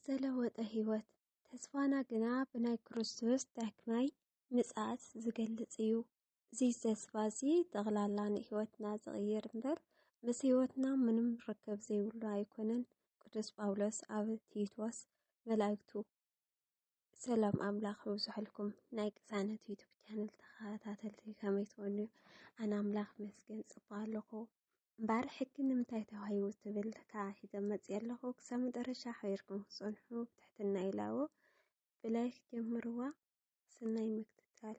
ዝተለወጠ ህይወት። ተስፋና ግና ብናይ ክርስቶስ ዳግማይ ምጽኣት ዝገልጽ እዩ። እዚ ተስፋ እዚ ጠቕላላ ንህይወትና ዝቕይር እምበር፣ ምስ ህይወትና ምንም ርክብ ዘይብሉ ኣይኮነን። ቅዱስ ጳውሎስ ኣብ ቲቶስ መላእክቱ፣ ሰላም ኣምላኽ ይብዝሐልኩም። ናይ ቅሳነት ዩቱብ ቻነል ተኸታተልቲ ከመይ ትኾኑ? ኣነ ኣምላኽ መስገን ጽቡቕ ኣለኹ። እምበኣር ሕጊ ንምንታይ ተዋሂቡ ትብል ከኣ ሒዘ መጽእ ኣለኹ። ክሳብ መጨረሻ ሓቢርኩም ክትጸንሑ ብትሕትና ይላቦ። ብላይክ ጀምርዋ። ሰናይ ምክትታል።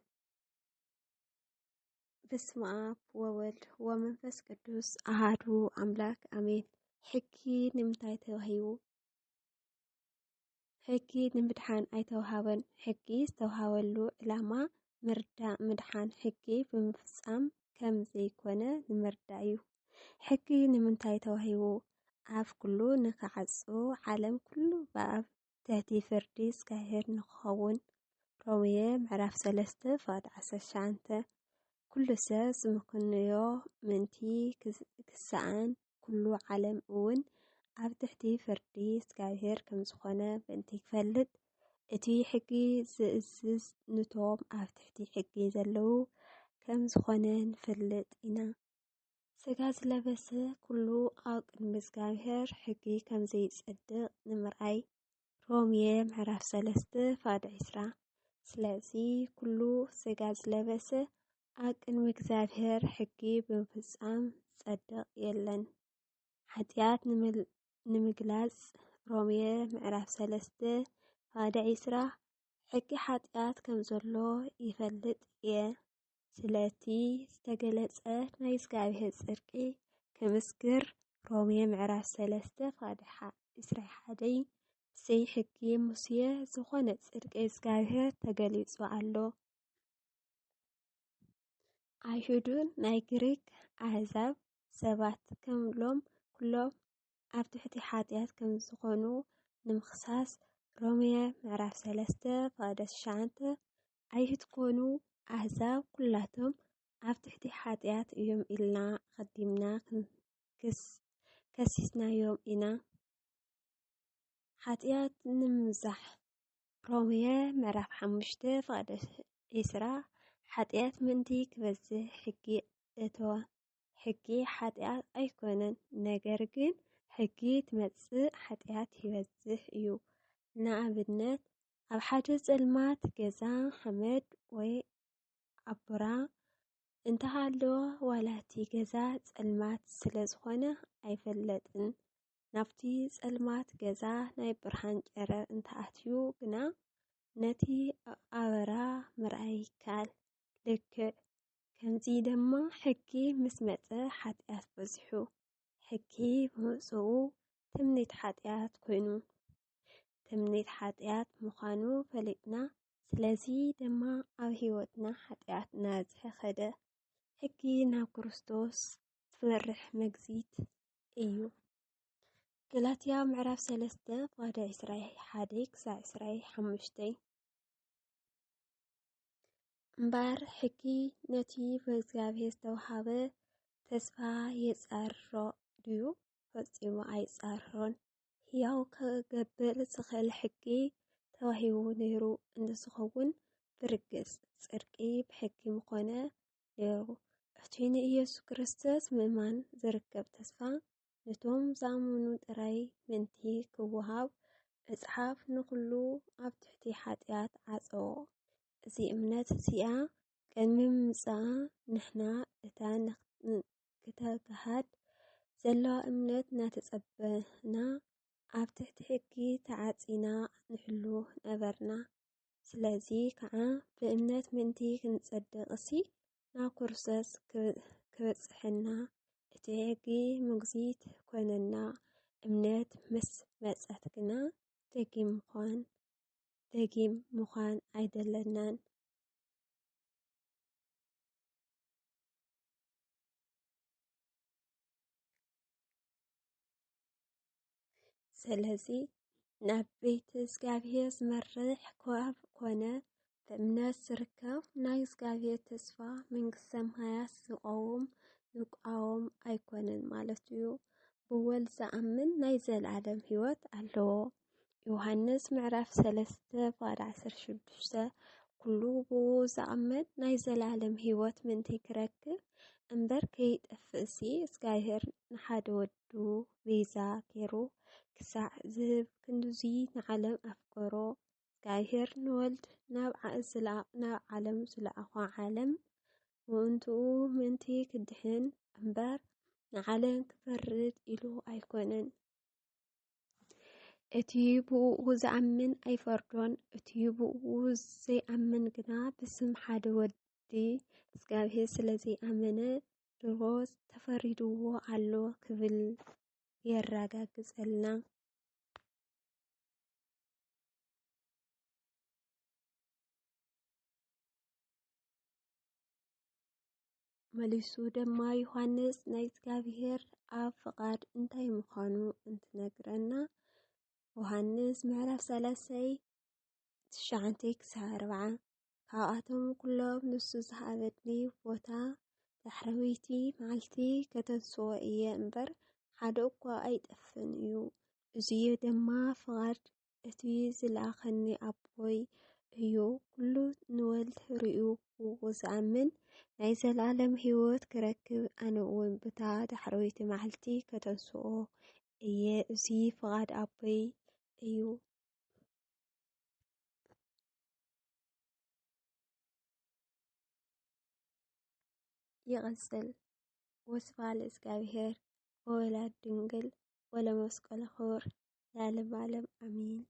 በስመ ኣብ ወወልድ ወመንፈስ ቅዱስ ኣሃዱ ኣምላክ ኣሜን። ሕጊ ንምንታይ ተዋሂቡ? ሕጊ ንምድሓን ኣይተውሃበን። ሕጊ ዝተውሃበሉ ዕላማ ምርዳእ፣ ምድሓን። ሕጊ ብምፍጻም ከም ዘይኮነ ንምርዳእ እዩ። ሕጊ ንምንታይ ተዋሂቡ? ኣብ ኩሉ ንክዓጹ ዓለም ኩሉ ብኣብ ትሕቲ ፍርዲ እግዚኣብሔር ንክኸውን። ሮሜ ምዕራፍ ሰለስተ ፍቕዲ ዓሰርተ ትሽዓተ። ኩሉ ሰብ ዝምክንዮ ምእንቲ ክስ-፣ ክሰኣን ኩሉ ዓለም እውን ኣብ ትሕቲ ፍርዲ እግዚኣብሔር ከም ዝኾነ ምእንቲ ክፈልጥ፣ እቲ ሕጊ ዝእዝዝ ንቶም ኣብ ትሕቲ ሕጊ ዘለዉ ከም ዝኾነ ንፈልጥ ኢና። ስጋ ዝለበሰ ኩሉ ኣብ ቅድሚ እግዚኣብሔር ሕጊ ከም ዘይጸድቕ ንምርኣይ። ሮሜ ምዕራፍ ሰለስተ ፍቕዲ ዕስራ። ስለዚ ኩሉ ስጋ ዝለበሰ ኣብ ቅድሚ እግዚኣብሔር ሕጊ ብምፍጻም ዝጸድቕ የለን። ሓጢኣት ንምል-፣ ንምግላጽ ሮሜ ምዕራፍ ሰለስተ ፍቕዲ ዕስራ። ሕጊ ሓጢኣት ከም ዘሎ ይፈልጥ እየ። ስለቲ ዝተገለጸ ናይ እግዚኣብሔር ጽድቂ ክምስክር ሮሜ ምዕራፍ ሰለስተ ፍቕዲ ሓ-፣ ዕስራ ሓደ። ብዘይ ሕጊ ሙሴ ዝኾነ ጽድቂ እግዚኣብሔር ተገሊጹ ኣሎ። ኣይሁድን ናይ ግሪክ ኣህዛብ ሰባት ከምሎም ኩሎም ኣብ ትሕቲ ሓጢኣት ከም ዝኾኑ ንምኽሳስ ሮሜ ምዕራፍ ሰለስተ ፍቕዲ ትሽዓተ። ኣይሁድ ኮኑ ኣህዛብ ኩላቶም ኣብ ትሕቲ ሓጢኣት እዮም ኢልና ኣቐዲምና ክንክስ-፣ ከሲስናዮም ኢና። ሓጢኣት ንምብዛሕ። ሮሜ ምዕራፍ ሓሙሽተ ፍቕዲ ዕስራ። ሓጢኣት ምእንቲ ክበዝሕ ሕጊ እተወ። ሕጊ ሓጢኣት ኣይኮነን፣ ነገር ግን ሕጊ ትመጽእ ሓጢኣት ይበዝሕ እዩ። ንኣብነት፣ ኣብ ሓደ ጸልማት ገዛ ሓመድ ወይ ኣቦራ እንተሃለወ፣ ዋላ እቲ ገዛ ጸልማት ስለ ዝኾነ ኣይፈለጥን። ናብቲ ጸልማት ገዛ ናይ ብርሃን ጨረር እንተኣትዩ ግና፣ ነቲ ኣበራ ምርኣይ ይከኣል። ልክዕ ከምዚ ድማ ሕጊ ምስ መጸ ሓጢኣት በዚሑ። ሕጊ ብምጽኡ ትምኒት ሓጢኣት ኮይኑ። ትምኒት ሓጢኣት ምዃኑ ፈሊጥና፣ ስለዚ ድማ ኣብ ህይወትና ሓጢኣት እናበዝሐ ከደ። ሕጊ ናብ ክርስቶስ ዝመርሕ መግዚት እዩ። ገላትያ ምዕራፍ ሰለስተ ፍቕዲ ዕስራ ሓደ ክሳዕ ዕስራ ሓሙሽተ። እምበኣር ሕጊ ነቲ ብእግዚኣብሔር ዝተዋህበ ተስፋ የጻርሮ ድዩ? ፈጺሙ ኣይጻርሮን። ሕያው ክገብር ዝኽእል ሕጊ ተዋሂቡ ነይሩ እንተዝኸውን፣ ብርግጽ ጽድቂ ብሕጊ ምኾነ ነይሩ። እቲ ንኢየሱስ ክርስቶስ ምእማን ዝርከብ ተስፋ፣ ነቶም ዝኣመኑ ጥራይ ምእንቲ ክወሃብ፣ መጽሓፍ ንኹሉ ኣብ ትሕቲ ሓጢኣት ዓጸዎ። እዚ እምነት እዚኣ ቅድሚ ምምጽኣ፣ ንሕና እታ ንኽ-፣ ክተካሃድ ዘለዋ እምነት እናተጸበና፣ ኣብ ትሕቲ ሕጊ ተዓጺና ንሕሉ ነበርና። ስለዚ ከኣ ብእምነት ምእንቲ ክንጸድቕሲ ናብ ክርስቶስ ክብ-፣ ክበጽሐና እቲ ሕጊ ምግዚት ኮነና። እምነት ምስ መጸት ግና ደጊም ምዃን፣ ደጊም ምዃን ኣይደለናን። ስለዚ ናብ ቤት እግዚኣብሔር ዝመርሕ ኮ-፣ ኮነ ብእምነት ዝርከብ ናይ እግዚኣብሔር ተስፋ መንግስተ ሰማያት ዝቐውም ዝቋወም ኣይኮነን ማለት እዩ። ብወልድ ዝኣምን ናይ ዘለኣለም ህይወት ኣለዎ። ዮሃንስ ምዕራፍ ሰለስተ ፍቓድ ዓሰርተ ሽዱሽተ። ኩሉ ብኡ ዝኣምን ናይ ዘላለም ህይወት ምእንቲ ክረክብ እምበር ከይጠፍእሲ፣ እግዚኣብሔር ንሓደ ወዱ ቤዛ ገይሩ ክሳዕ ዝህብ ክንድዚ ንዓለም ኣፍቀሮ። እግዚኣብሔር ንወልድ ናብ ዓ-፣ ዝለኣ-፣ ናብ ዓለም ዝለኣኾ ዓለም ምእንትኡ ምእንቲ ክድሕን እምበር ንዓለም ክፈርድ ኢሉ ኣይኮነን። እቲ ብእኡ ዝኣምን ኣይፈርዶን። እቲ ብእኡ ዘይኣምን ግና ብስም ሓደ ወዲ እግዚኣብሔር ስለ ዘይኣመነ ድሮ ተፈሪድዎ ኣሎ ክብል የረጋግጸልና። መሊሱ ድማ ዮሃንስ ናይ እግዚኣብሔር ኣብ ፍቓድ እንታይ ምዃኑ እንትነግረና፣ ዮሃንስ ምዕራፍ ሰለስተ ትሽዓተ ክሳብ ኣርብዓ። ካብኣቶም ኩሎም ንሱ ዝሃበኒ ቦታ ዳሕረወይቲ መዓልቲ ከተንስኦ እየ እምበር፣ ሓደ እኳ ኣይጠፍእን እዩ። እዚ ድማ ፍቓድ እቲ ዝለኣኸኒ ኣቦይ እዩ። ኩሉ ንወልድ ርእዩ ብኡ ዝኣምን ናይ ዘላለም ህይወት ክረክብ፣ ኣነ እውን ብታ ዳሕረወይቲ መዓልቲ ከተንስኦ እየ። እዚ ፍቓድ ኣቦይ እዩ። ይቕጽል። ወስብሐት ለእግዚኣብሔር ወወላዲቱ ድንግል ወለመስቀሉ ክቡር ለዓለመ ዓለም ኣሜን።